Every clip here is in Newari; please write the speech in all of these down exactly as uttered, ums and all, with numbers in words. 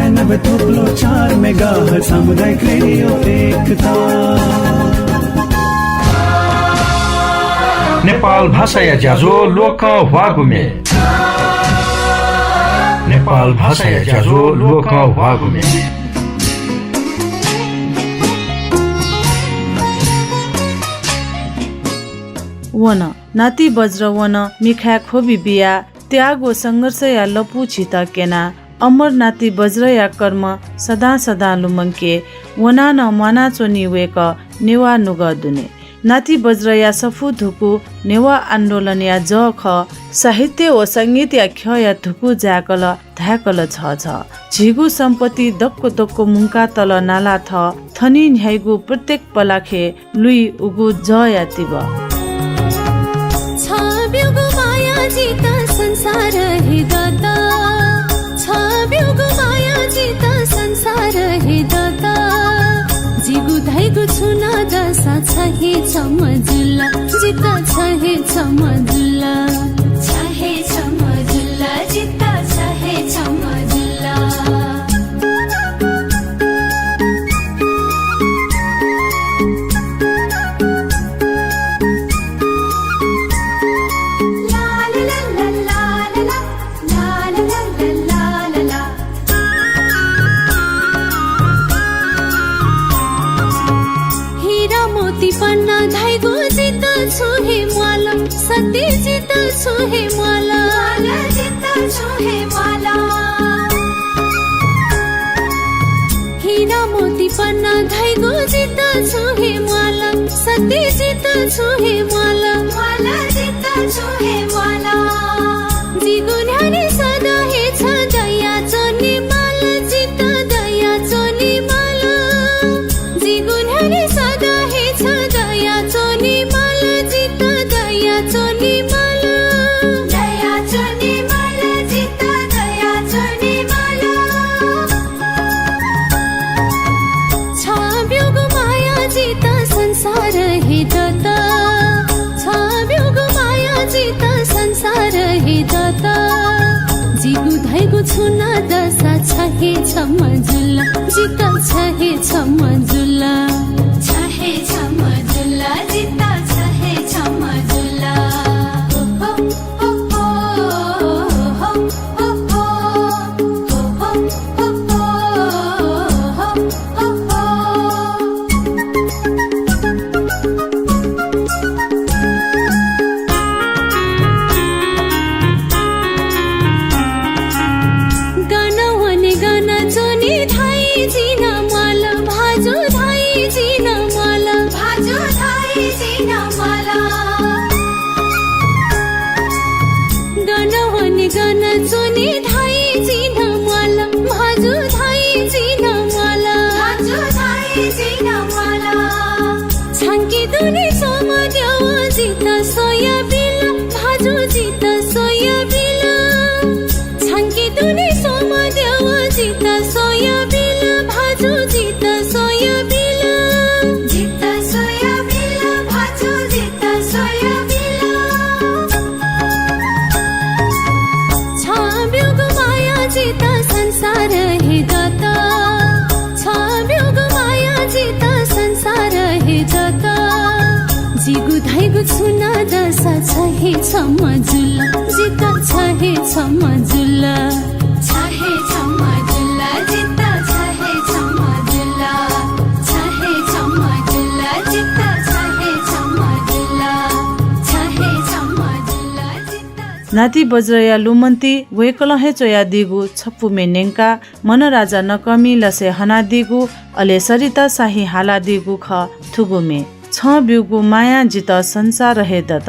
नब्बे थोप्लो चार मेगाहर्ज सामुदायिक रेडियो एकता। नेपाल भाषाया ज्याझ्वः ल्वकं ह्वाःगु म्ये। नेपाल भाषाया ज्याझ्वः ल्वकं ह्वाःगु म्ये। वन। नाति बज्र वन मिखाय् ख्वबि बियाः त्याग व संघर्षया लँपु झीत क्यनाः अमर नाति बज्रया कर्म सदां सदां लुमंके वनाः नं म्वानाच्वनी वय्कः नेवाः नुगः दुने। नाति बज्रया सफू धुकू नेवाः आन्दोलनया जः खः। साहित्य व संगीतया ख्यःया धुकू जाय्कल धाय्कल झःझः। झीगु सम्पत्ति दक्व दक्व मुंकातल नाला थः। थनिं न्ह्याइगु प्रत्येक पलाखे लुइ उगु जःया तिबः। छ ब्यूगु माया जित संसार हे दत। छ ब्यूगु माया जित संसार हे दत। जिगु धइगु छुं नं दसा छ हे छम्ह जुल। जित छ हे छम्ह जुल। छ हे छम्ह जुल। जित छ हे छम्ह जुल। हिरा मोती पन्ना धइगु जित छुं हे म्वाल। सत्य जित छुं हे म्वाल। म्वाल जित छुं हे म्वाल। हिरा मोती पन्ना धइगु जित छुं हे म्वाल। सत्य जित छुं हे म्वाल। म्वाल जित छुं हे म्वाल। जिगु न्ह्यःने सदा हे छ दया च्वने माल। जित दया च्वने माल। जिगु न्ह्यःने सदा हे छ दया च्वने माल। जित दया च्वने माल। दया च्वने माल। जित दया च्वने माल। छ ब्यूगु माया जित संसार हे दत। छ ब्यूगु माया जित संसार हे दत। जिगु धइगु छुं नं दसा छ हे छम्ह जुल। जित छ हे छम्ह जुल। छ हे छम्ह जुल। जित छ हे छम्ह जुल। गन वने गन च्वने धाइ जिं नं म्वाल। भाजु धाइ जिं नं म्वाल। भाजु धाइ जिं नं म्वाल। गन वने गन च्वने धाइ जिं नं म्वाल। भाजु धाइ जिं नं म्वाल। भाजु धाइ जिं नं म्वाल। छंके दुने स्वम्ह द्यवं जित स्वयाबिल। भाजु जित स्वयाबिल। छंके दुने स्वम्ह द्यवं जित स्वयाबिल। भाजु जित स्वयाबिल। जित स्वयाबिल। भाजु जित स्वयाबिल। छ ब्यूगु माया जित संसार हे दत। छ ब्यूगु माया जित संसार हे दत। जिगु धइगु छुं नं दसा छ हे छम्ह जुल। जित छ हे छम्ह जुल। छ हे छम्ह जुल। जित छ हे छम्ह जुल। छ हे छम्ह जुल। जित छ हे छम्ह जुल। छ हे छम्ह जुल। जित नाति बज्रया लुमन्ति वय्कलं हे च्वयादीगु छपु म्ये न्यंकाः मनराजा नकःमिं लसय् हनादीगु, अले सरिता शाही हालादीगु खः थुगु म्ये। छं ब्यूगु मायां जितः संसार हे दत।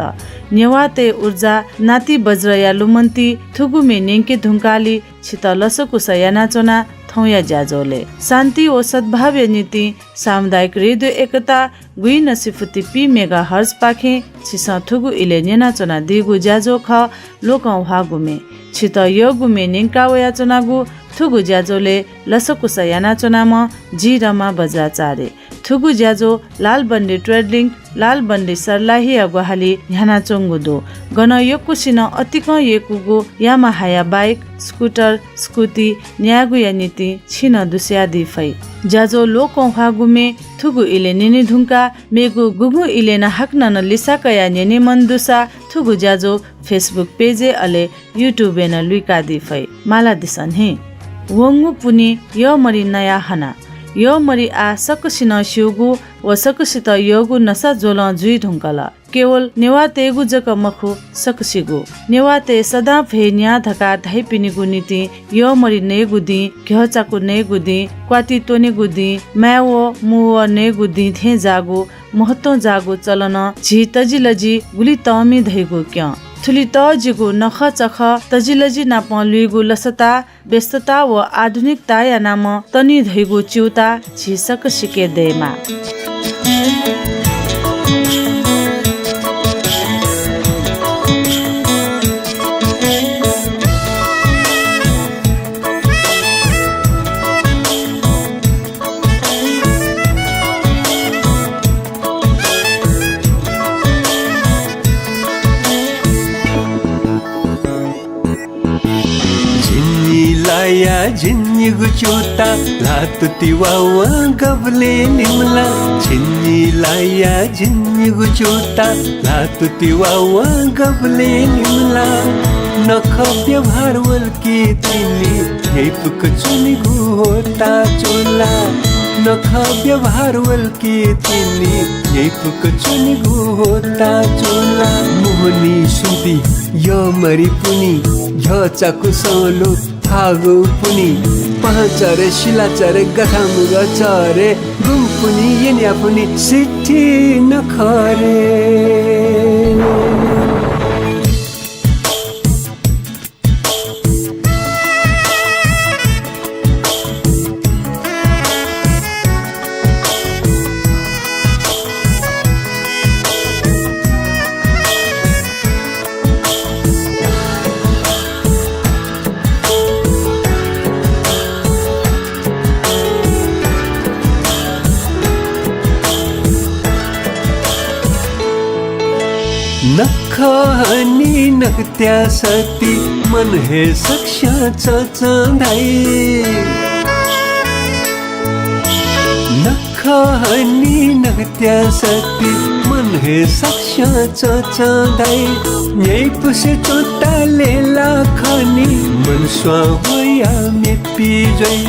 नेवाःतय् उर्जा नाति बज्रया लुमन्ति थुगु म्ये न्यंके धुंकालि छितः लसकुस यानाच्वना थौंया ज्याझ्वलय्। शान्ति व सद्भावया निंतिं सामुदायिक रेडियो एकता गुइनसिफुति पी मेगाहर्जपाखें छिसं थुगु इलय् न्यनाच्वनादीगु ज्याझ्वः खः ल्वकं ह्वाःगु म्ये। छितः यःगु म्ये न्यंका वयाच्वनागु थुगु ज्याझ्वलय् लसकुस यानाच्वनाम्ह जि रमा बज्राचार्य। थुगु ज्याझ्वः लालबन्दी ट्रेडिङ, लालबन्दी सर्लाहीया ग्वाहालि न्ह्यानाच्वंगु दु। गन यक्वसिनं अतिकं यय्कूगु यामाहाया बाइक, स्कुटर, स्कुटी न्यायेगुया निंतिं छिं नं दुस्यादी फइ। ज्याझ्वः लोकंह्वाःगु म्ये थुगु इलय् न्यने धुंकाः मेगु गुगुं इलय् नं हाकनं नं लिसा कयाः न्यने मन दुसा थुगु ज्याझ्वः Facebook पेजय् अले YouTube-य् नं लुइकादी फइ। मालादिसँ न्हि। वंगु पुन्हि यःमरि नया हना। यःमरि आः सकसिनं स्यूगु व सकसित यःगु नसा ज्वलं जुइ धुंकल। केवल नेवाःतय्गु जक मखु, सकसिगु। नेवाःतय् सदां भ्वय् न्याः धकाः धाइपिनिगु निंतिं यःमरि नयेगु दिं, घ्यःचाकु नयेगु दिं, क्वाति त्वनेगु दिं, माय्‌वः मूवः नयेगु दिं थें जाःगु महत्वं जाःगु चलनं झी तजिलजि गुलि तःमि धइगु क्यं। थुलि तःजिगु नखःचखः तजिलजि नाप लुइगु लसता, व्यस्तता व आधुनिकताया नामं तनी धइगु च्यूताः झी सकसिके दयेमाः। झिंनिलाया झिंनिगु च्यूताः ल्हातुति वावां गबलें निम्हला। झिंनिलाया झिंनिगु च्यूताः ल्हातुति वावां गबलें निम्हला। नखः व्यवहार वल कि तिनि न्ह्यइपुक च्वनेगु होता च्वला। नखः व्यवहार वल कि तिनि न्ह्यइपुक च्वनेगु होता च्वला। मोहनी सुम्पी यःमरि पुन्हि, घ्यःचाकु संलु फागु पुन्हि, पाहांचह्रे सिलाचह्रे गथामुगः चह्रे गुं पुन्हि येँया पुन्हि सिथि नखःरे। नखः हनी नखःत्या सति मन हे सकस्यां चंचं धाइ। नखः हनी नखःत्या सति मन हे सकस्यां चंचं धाइ। न्ह्यइपुसे च्वंताः लय्‌ला खनी मनस्वां ह्वयाः मेपि ज्वइ।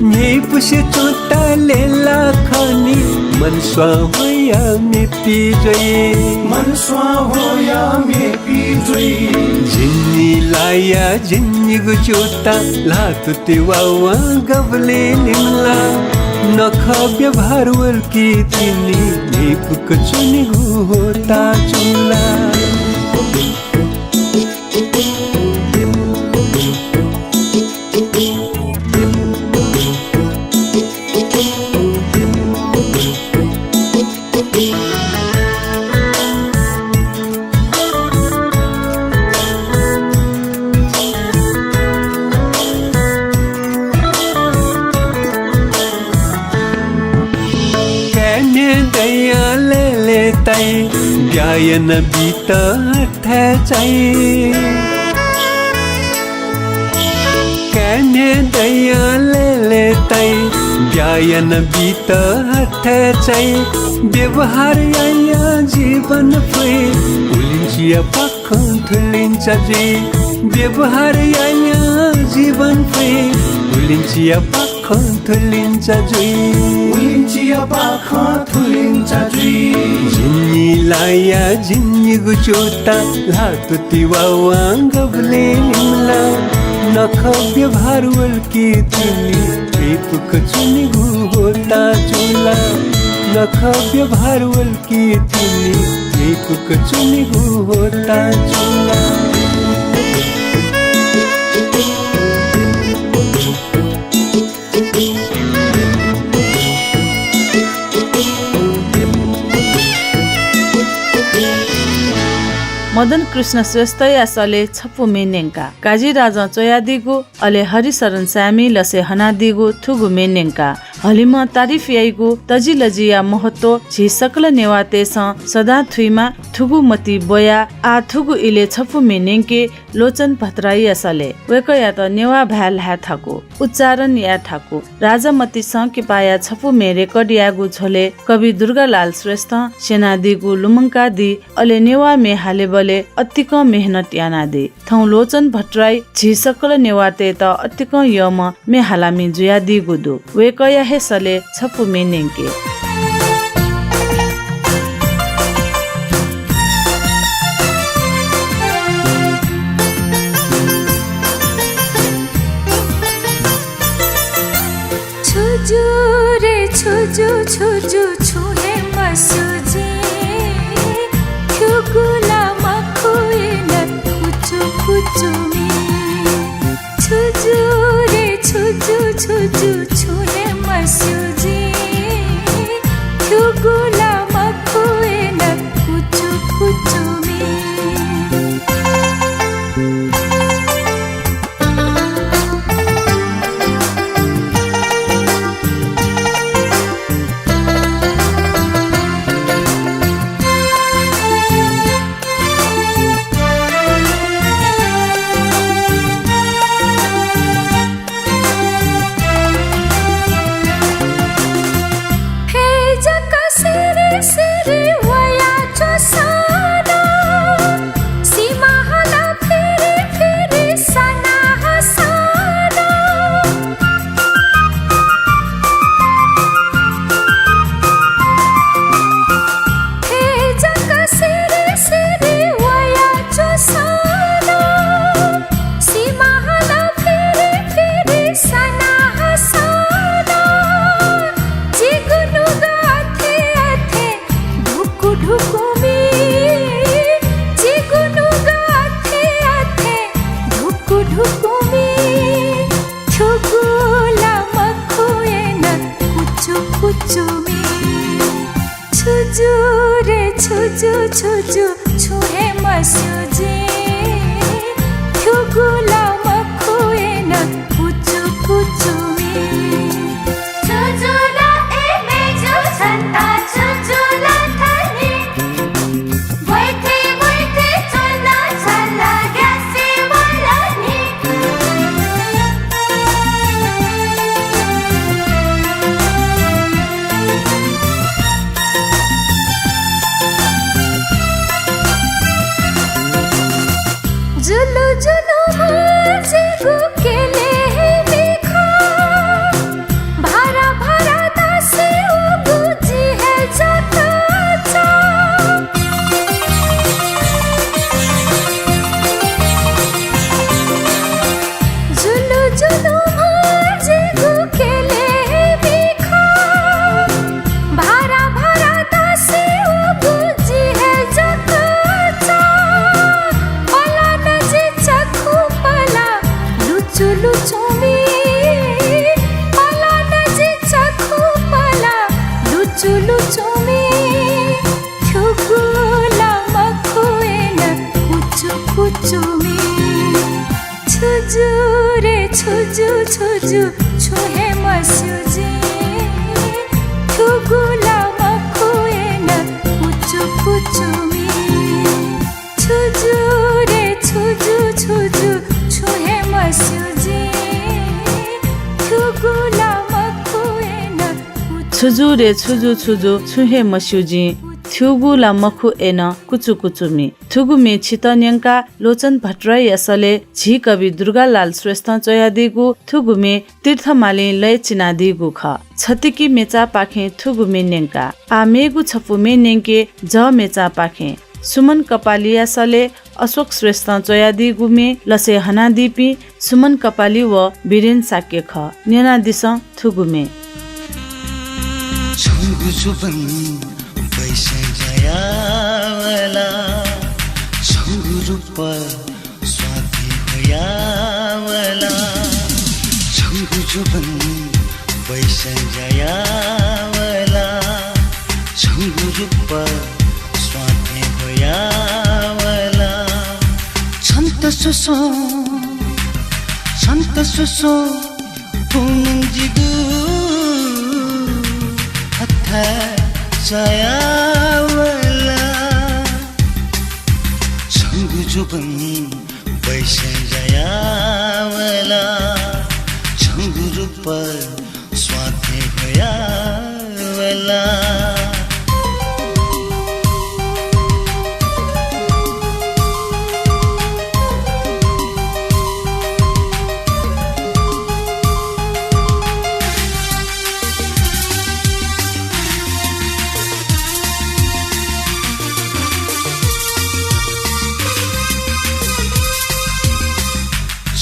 न्ह्यइपुसे च्वंताः लय्‌ला खनी मनस्वां ह्वयाः मेपि ज्वइ। मनस्वां ह्वयाः मेपि ज्वइ। झिंनिलाया झिंनिगु च्यूताः ल्हातुति वावां गबलें निम्हला। नखः व्यवहार वल कि तिनि न्ह्यइपुक च्वनेगु होता च्वला। काय्‌म्हय् दयाः लय्‌लय्‌ताइ, ब्याहा यानाबीत हथय् चाइ। काय्‌म्हय् दयाः लय्‌लय्‌ताइ, ब्याहा यानाबीत हथय् चाइ। व्यवहार यायां जीवन फइ, उलिंचिया पाखं थुलिंचा जुइ। व्यवहार यायां जीवन फइ, उलिंचिया पाखं थुलिंचा जुइ। उलिंचिया पाखं थुलिंचा जुइ। झिंनिलाया झिंनिगु च्यूताः ल्हातुति वावां गबलें निम्हला। नखः व्यवहार वल कि तिनि न्ह्यइपुक च्वनेगु होता च्वला। नखः व्यवहार वल कि तिनि न्ह्यइपुक च्वनेगु होता च्वला। मदन कृष्ण श्रेष्ठया सलय् छपु म्ये न्यंका। काजीराजं च्वयादीगु, अले हरिशरण साय्‌मि लसय् हनादीगु थुगु म्ये न्यंका। हलिमं तारिफ याइगु तजिलजिया महत्व झी सकल नेवाःतय्‌सं सदां थुइमा। थुगु मति ब्वयाः आः थुगु इलय् छपु म्ये न्यंके लोचन भट्टराईया सलय्। वय्‌कःयात नेवाः भाय् ल्हाये थाकु, उच्चारण याये थाकु। राजामतिसं किपाया छपु म्ये रेकर्ड यायेगु झ्वलय् कवि दुर्गालाल श्रेष्ठं स्यनादीगु लुमंकादी, अले नेवाः म्ये हालेबलय् अतिकं मेहनत यानादी। थौं लोचन भट्टराई झी सकल नेवाःतय्‌त अतिकं यःम्ह म्ये हालामि जुयादीगु दु। वय्‌कःया हे सलय् छपु म्ये न्यंके। छु जू रे छु जू, छु जू, छुं हे मस्यू जिं। थ्यूगु ला मखु अय्‌नं कुचु कुचु म्ये। छु जू रे छु जू, छु जू, छुं हे मस्यू जिं। थ्यूगु ला मखु अय्‌नं कुचु कुचु म्ये। फय् जक सिरि सिरि वया च्वसाना, सिमा हला फिरि फिरि सना हसाना। फय् जक सिरि सिरि वया च्वसाना, सिमा हला फिरि फिरि सना हसाना। जिगु नुगः अथे अथे ढुकु ढुकु म्ये। जिगु नुगः अथे अथे ढुकु ढुकु म्ये। थ्यूगु ला मखु अय्‌नं कुचु कुचु म्ये। छु जू रे छु जू, छु जू, छुं हे मस्यू जिं। थ्यूगु ला मखु अय्‌नं कुचु कुचु म्ये। छु जू ला ए मय्जु छन्त छु जू ला थन नि। ब्वइथे ब्वइथे च्वन छला ग्यासे वल नि। जुलु जुलु म्ह जिगु केले हे मिखा। भारा भारा दासी उगु जि हे जक चा। जुलु जुलु म्ह जिगु केले हे मिखा। भारा भारा दासी उगु जि हे जक चा। पला नजि चखु पला लुचु लुचु म्ये। पला नजि चखु पला लुचु लुचु म्ये। थ्यूगु ला मखु अय्‌नं कुचु कुचु म्ये। छु जू रे छु जू, छु जू, छुं हे मस्यू जिं। थ्यूगु ला मखु अय्‌नं कुचु कुचु म्ये। छु जू रे छु जू, छु जू, छुं हे मस्यू जिं। थ्यूगु ला मखु अय्‌नं कुचु। छु जू रे छु जू, छु जू, छुं हे मस्यू जिं। थ्यूगु ला मखु अय्‌नं कुचु कुचु म्ये। थुगु म्ये छितः न्यंकाः लोचन भट्टराईया सलय् झी कवि दुर्गालाल श्रेष्ठं च्वयादीगु थुगु म्ये तीर्थमालिं लय् चिनादीगु खः। छतिकि मेचापाखें थुगु म्ये न्यंका। आः मेगु छपु म्ये न्यंके जः मेचापाखें। सुमन कपालीया सलय् अशोक श्रेष्ठं च्वयादीगु म्ये लसय् हनादीपिं सुमन कपाली व बिरेन शाक्य खः। न्यनादिसँ थुगु म्ये। छंगु जुबन पैसा जायावला, छंगु रूप स्वाति होयावला, छंगु जुबन पैसा जायावला, छंगु रूप स्वाति होयावला। छन्त स्वस्वं, छन्त स्वस्वं पूनंजिगु जायावला, छंगु जुबं बैसं जायावला, छंगु रूप स्वाथें ह्वयावला।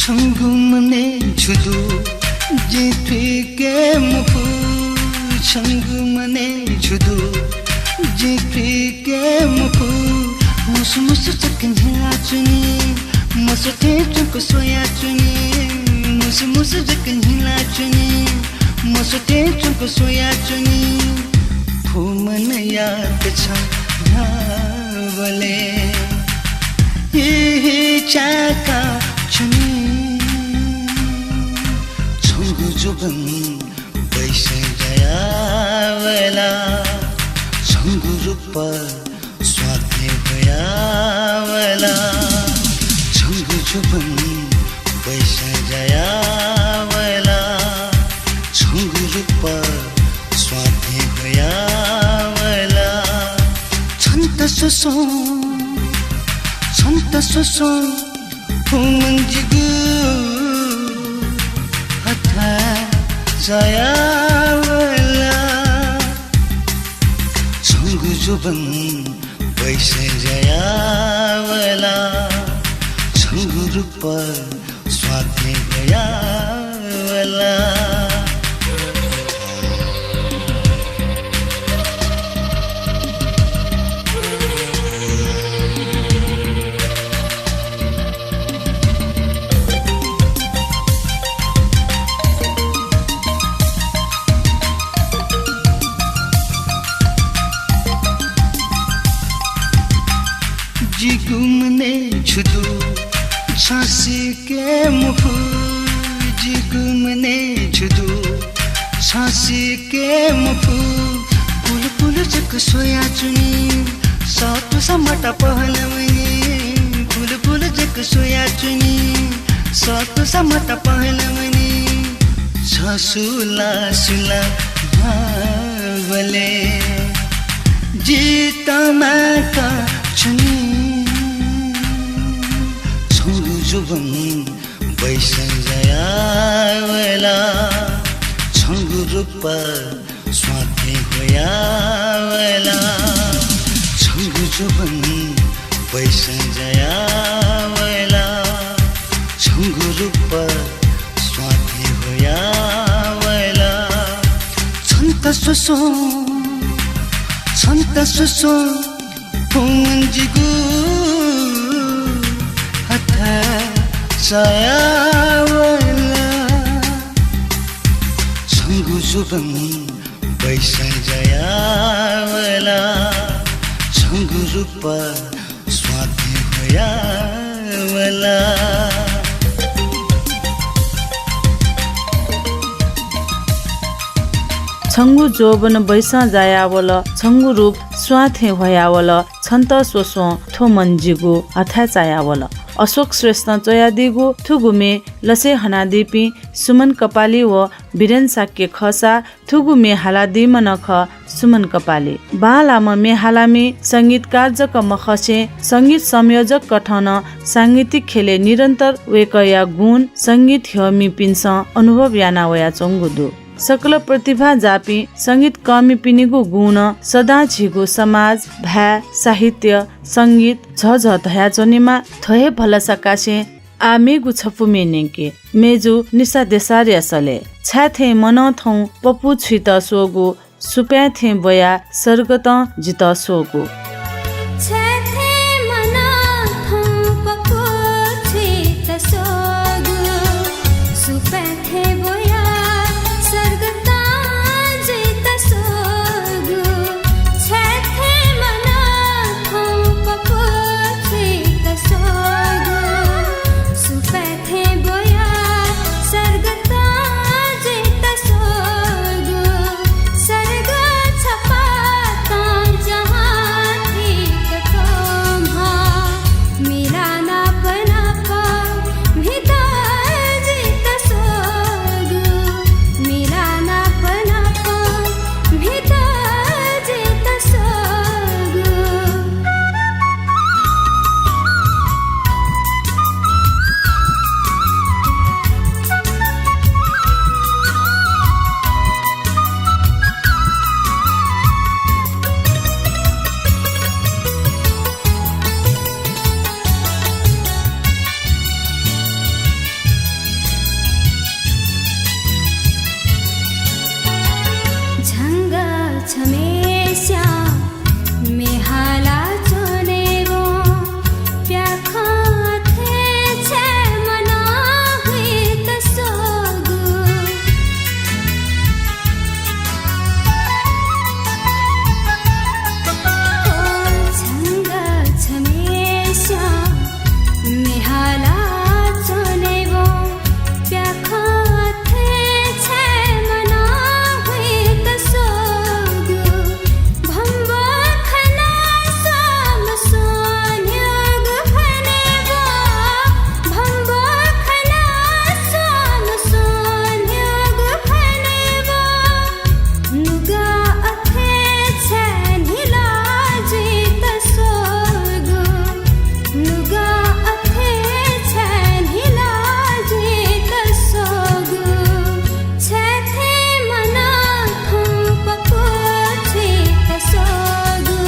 छंगु मनय् छु दु, जिं थुइके मफु। छंगु मनय् छु दु, जिं थुइके मफु। मुसु मुसु जक न्हिलाच्वनी, मस्वथें च्वंक स्वयाच्वनी। मुसु मुसु जक न्हिलाच्वनी, मस्वथें च्वंक स्वयाच्वनी। फुमनयात छं न्ह्याबलें हिचाका च्वनी। छंगु जुबं बैसं जायावला, छंगु रूप स्वाथें ह्वयावला, छंगु जुबं बैसं जायावला, छंगु रूप स्वाथें ह्वयावला। छन्त स्वस्वं, छन्त स्वस्वं फुमन जिगु हथाय् जायावला। छंगु जुबं बैसं जायावला, छंगु रूप स्वाथें ह्वयावला। जिगु मनय् छु दु, छं सीके मफु। जिगु मनय् छु दु, छं सीके मफु। पुलु पुलु जक स्वयाच्वनी, सःतूसा मता पहलवनी। पुलु पुलु जक स्वयाच्वनी, सःतूसा मता पहलवनी। छ सुला सुला न्ह्याबलें जि तमाका च्वनी। छंगु जुबं बैसं जायावला, छंगु रूप स्वाथें ह्वयावला। छंगु जुबं बैसं जायावला, छंगु रूप स्वाथें ह्वयावला। छन्त स्वस्वं, छन्त स्वस्वं फुमन जिगु हथाय् जायावला। छंगु जुबं बैसं जायावला, छंगु रूप स्वाथें ह्वयावला। छंगु जोबन बैसं जायावल, छंगु रूप स्वाथें ह्वयावल, छन्त स्वस्वं थ्व मन जिगु हथाय् चायावल। अशोक श्रेष्ठं च्वयादीगु थुगु म्ये लसय् हनादीपिं सुमन कपाली व बिरेन शाक्य खःसा थुगु म्ये हालादीम्ह नं खः सुमन कपाली। बांलाःम्ह म्ये हालामि संगीतकार जक मखसें संगीत संयोजक कथं नं सांगीतिक ख्यलय् निरन्तर वय्कःया गुण संगीत ह्यःमिपिन्सं अनुभव याना वयाच्वंगु दु। सकल प्रतिभा जाःपिं संगीतकःमिपिनिगु गुणं सदां झीगु समाज, भाय्, साहित्य, संगीत झःझः धयाच्वनेमा, थ्व हे भलसा कासें आः मेगु छपु म्ये न्यंके। मय्जु निशा देसारया सलय्। छाय् थें मनं थौं पपू छुइत स्वःगु, सुपाँय् थें ब्वयाः सर्गतं जितः स्वःगु। छाय् थें मनं थौं पपू छुइत स्वःगु, सुपाँय् थें ब्वयाः सर्गतं जितः स्वःगु। छाय् थें मनं थौं पपू छुइत स्वःगु, सुपाँय् थें ब्वयाः सर्गतं जितः स्वःगु। सर्ग छपातं छम्हेस्यां म्ये हाला च्वनेवं प्याखं थें छाय् मनं हुइत स्वःगु। ओ छंगः छम्हेस्यां म्ये हाला च्वनेवं प्याखं थें छाय् मनं हुइत स्वःगु। भम्बो खना स्वां मस्वं न्ह्यःगु फनेवं, भम्बो खना स्वां मस्वं न्ह्यःगु फनेवं, नुगः अथे छाय् न्हिला जुइत स्वःगु, नुगः अथे छाय् न्हिला जुइत स्वःगु, छाय् थें मनं थौं पक्वः छुइत स्वःगु।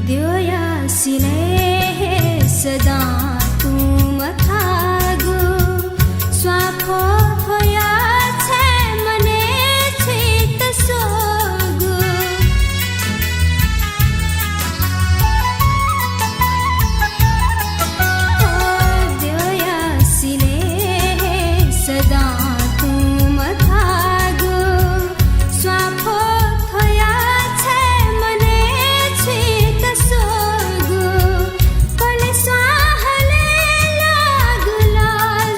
द्यःया सिलय् हे सदां तुं मथाःगु, स्वां ख्वख्वया छाय् मनय् छुइत स्वःगु। ओ द्यःया सिलय् हे सदां तुं मथाःगु, स्वां ख्वख्वया छाय् मनय् छुइत स्वःगु। पलेस्वां हलय् लाःगु ला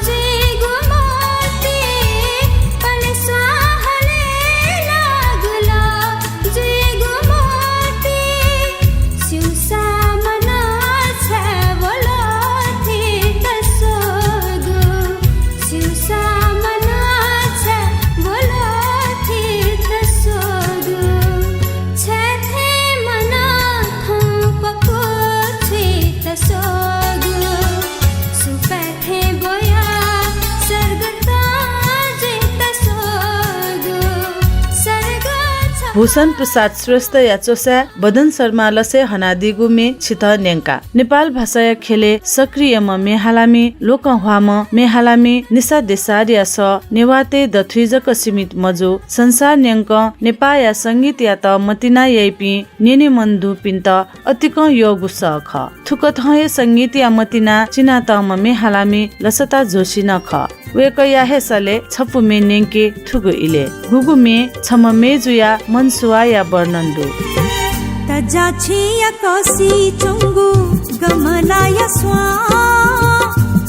जुइगु मतिइ, पलेस्वां हलय् लाःगु ला जुइगु मतिइ, स्यूसा मनं छाय् व ल्वःथित स्वःगु, स्यूसा मनं छाय् व ल्वःथित स्वःगु, छाय् थें मनं थौं पक्वः छुइत स्वःगु, सुपाँय् थें ब्वयाः सर्गत जुइत स्वःगु, सर्ग छ भूषण प्रसाद श्रेष्ठया च्वसाय् बदन शर्मा लसय् हनादीगु म्ये छितः न्यंका। नेपाल भाषाया ख्यलय् सक्रियम्ह म्ये हालामि, लोकंह्वाःम्ह म्ये हालामि निशा देशारया सः नेवाःतय् दथुइ जक सीमित मजू, संसार न्यंकं नेपाःया संगीतयात मतिना याइपिं न्यने मन दुपिन्त अतिकं यःगु सः खः। थुकथं हे संगीतया मतिना चिनातःम्ह म्ये हालामि लसता जोशी नं खः। वय्कःया हे सलय् छपु म्ये न्यंके थुगु इलय्। गुगु म्ये छम्ह मय्जुया मनसुवाःया वर्णन दु। तजाछेँया कःसिइ च्वंगु गमलाया स्वां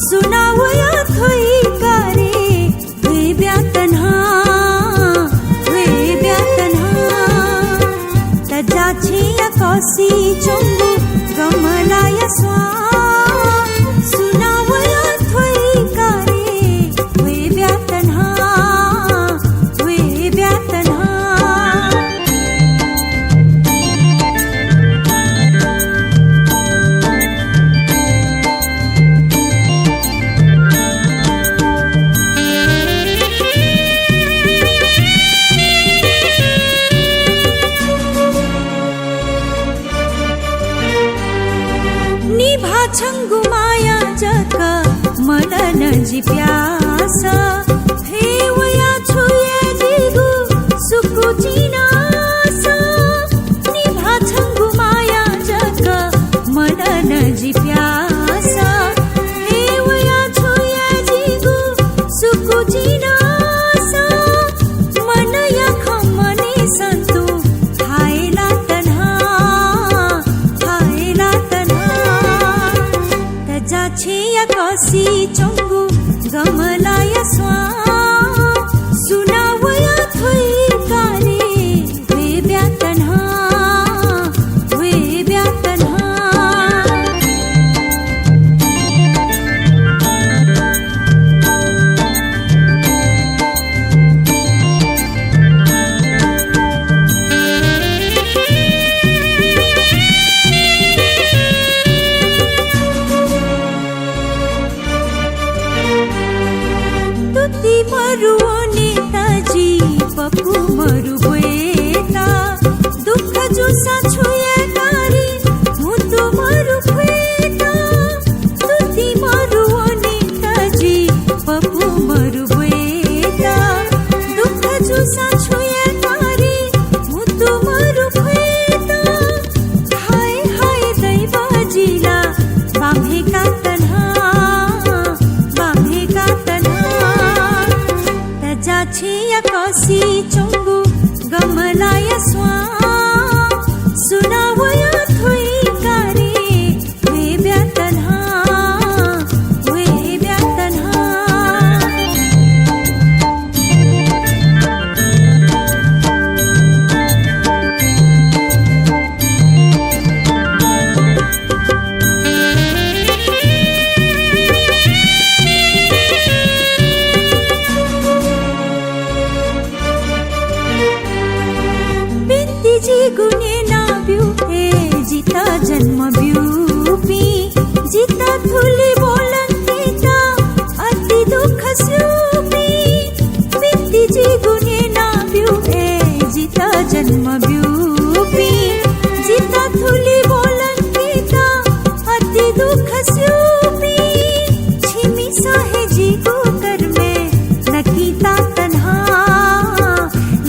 सुनां वया थ्वइका रे, ह्वये ब्यात न्हां, ह्वये ब्यात न्हां। तजाछेँया कःसिइ च्वंगु गमलाया स्वां सुनां वया थ्वइका रे, ह्वये ब्यात न्हां, ह्वये ब्यात न्हां। निभाः छंगु माया जक मलन जि प्यासा, फय् वया छु याये जिगु सुकु चिनासा। निभाः छंगु माया जक मलन जि प्यासा, फय् वया छु याये जिगु सुकु चिनासा। मनया खँ मनेसं तुं थाय् लात न्हां, थाय् लात न्हां। तजाछेँया कःसिइ च्वंगु गमलाया स्वां रुवने ताजि पपु मरु ब्वयेता, दुःख जूसा छु याये कारी, म्हुतु मरु फुयेता, तुति मरु वने ताजि पपु मरु ब्वयेता, दुःख जूसा छु याये कारी, म्हुतु मरु फुयेता। हाय हाय दैव जिला, बाम्हेका तन्हा, बाम्हेका तन्हा। तजा छेँया कःसि च्वंगु गमलाया स्वां, सुनां वया थ्वइकारे, वये ब्या तन्हा, वये ब्या तन्हा। बिन्ति जिगु न्यनाब्यु, ए जितः जन्म ब्यूपिं, जितः थुलि ब्वलंकेत अति दुःख स्यूपिं। बिन्ति जिगु न्यनाब्यु, ए जितः जन्म ब्यूपिं, जितः थुलि ब्वलंकेत अति दुःख स्यूपिं। छिमिसं हे जिगु कर्मय् नकिता तन्हा,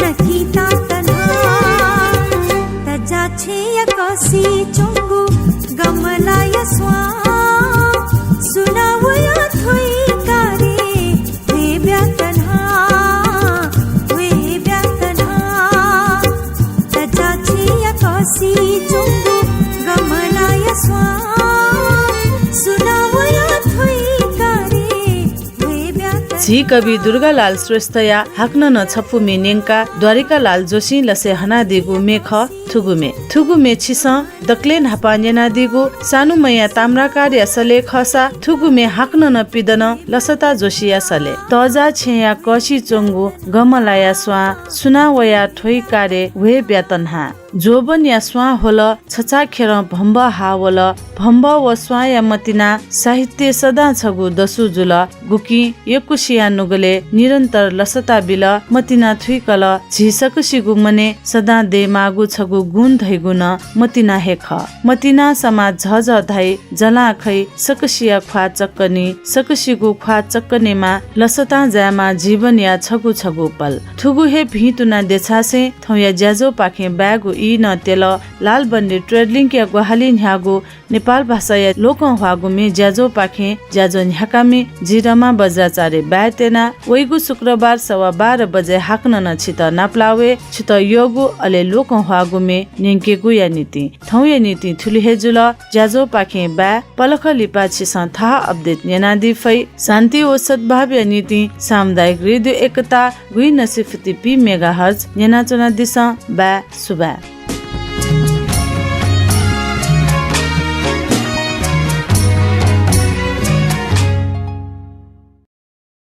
नकिता तन्हा। तजा छेँया कःसि च्वंगु गमलाया स्वां, सुनां वया थ्वइकारे, वये ब्या तन्हा, वये ब्या तन्हा। तजा छेँया कःसि च्वंगु गमलाया स्वां, सुनां वया थ्वइकारे, वये ब्या तन्हा। झी कवि दुर्गालाल श्रेष्ठया हाकनं नं छपु म्ये न्यंका द्वारिकालाल जोशीं लसय् हनादीगु म्ये खः थुगु म्ये। थुगु म्ये छिसं दकलय् न्हापां न्यनादीगु सानुमैया ताम्राकारया सलय् खःसा थुगु म्ये हाकनं नं पिदन लसता जोशीया सलय्। तजा छेँया कःसि च्वंगु गमलाया स्वां, सुनां वया थ्वइकारे, वये ब्या तन्हा। ज्वबनया स्वां ह्वल, छछाःखेरं भम्बः हाः वल। भम्बः व स्वांया मतिना साहित्य सदां छगू दसु जुल। गुकिं यक्वसिया नुगलय् निरन्तर लसता बिल, मतिना थुइकल। झी सकसिगु मनय् सदां दयेमाःगु छगू गुण धइगु नं मतिना हे खः। मतिनां समाज झःझः धाइ, जलां खइ, सकसिया ख्वाः चक्कनी, सकसिगु ख्वाः चक्कनेमा लसतां जायेमा जीवनया छगू छगू पल। थुगु हे भिंतुना देछासें थौंया ज्याझ्वःपाखें बायेगु ई नं त्यल। लालबन्दी Tradelink-या ग्वाहालिं न्ह्याःगु नेपाल भाषाया लोकंह्वाःगु म्ये ज्याझ्वःपाखें ज्याझ्वः न्ह्याकामि जि रमा बज्राचार्य बाय् त्यना। वइगु शुक्रबार सवा बाह्र बजे हाकनं नं छितः नापलाः वये। छितः यःगु अले लोकंह्वाःगु म्ये न्यंकेगुया निंतिं थौंया निंतिं थुलि हे जुल। ज्याझ्वःपाखें बाय्। पलख लिपा छिसं थःगु update न्यनादी फइ। शान्ति व सद्भावया निंतिं सामुदायिक रेडियो एकता गुइनसिफुति पी मेगाहर्ज न्यनाच्वनादिसँ। बाय्, सुभाय्।